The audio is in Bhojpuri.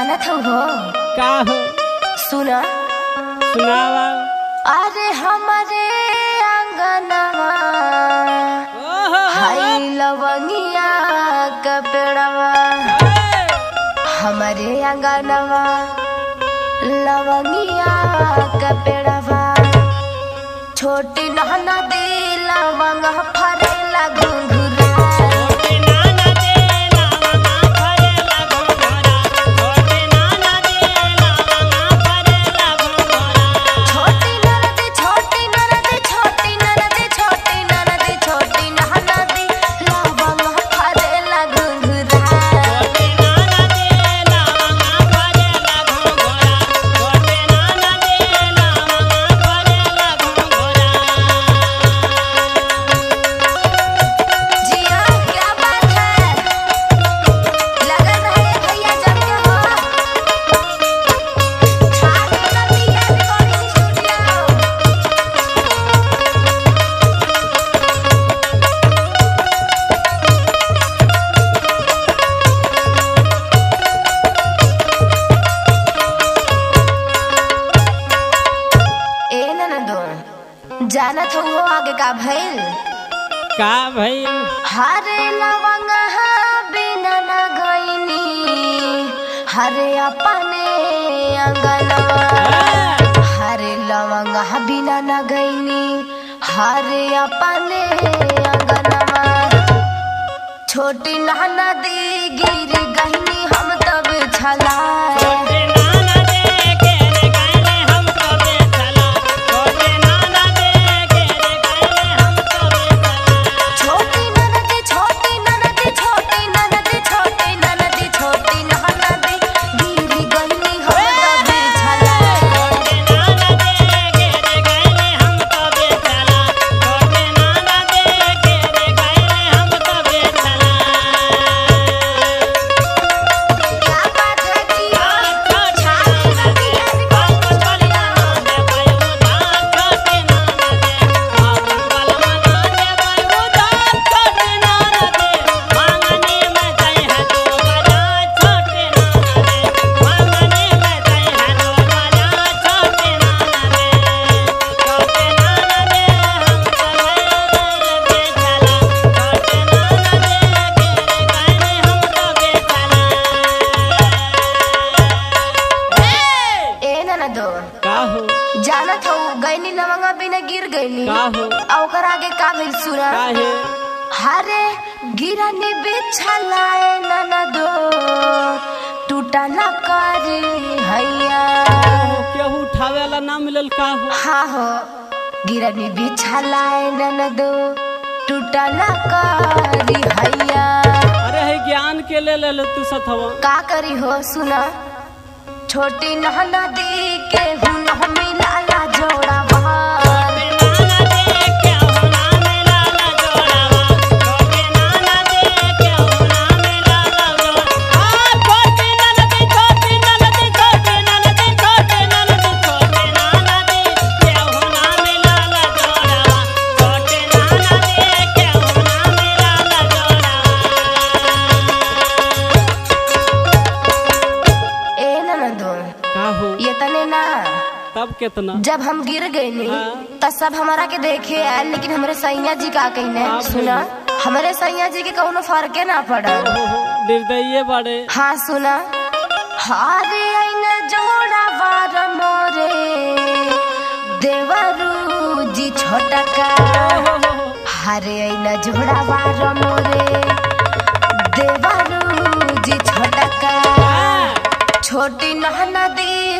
जानत हो का हो? सुना सुनावा। अरे हमारे आंगनवा हाय लवंगिया का पेड़वा, हमारे आंगनवा लवंगिया का पेड़वा, छोटी नहना दे लवंग फरेला घुंघरा। जानत हो आगे का भइल? का भइल? हरे लवंग बिना न गईनी हरे अपने अंगनवा, हरे लवंग बिना न गईनी हरे अपने अंगनवा, छोटी नहना दी गिर गईनी हम तब छला। जानत हो गईनी लवंगा बिना गिर गईनी और आगे का भइल सुना? हरे गिरनी बिछलाए ननदो टूटा न कर हैया, केहू उठावे वाला ना मिलल का हो? हाँ हो, गिरनी बिछलाए ननदो टूटा न कर हैया। अरे है ज्ञान के ले ले तू सथवा का करी हो? सुना छोटी नहना दी के हुन मिलाला जोड़ा ये तने ना तब कितना जब हम गिर गए नी तब सब हमारा के देखे आए, लेकिन हमारे सैया जी का कहने सुना? हमारे सैया जी के कौनो फर्क ना पड़ा, निर्दयी बड़े। हाँ सुना, हारे आईना जोड़ा वार मोरे देवरू जी छोटा का, हारे आईना जोड़ा वार मोरे देवरू जी छोटा का, छोटी नहना दी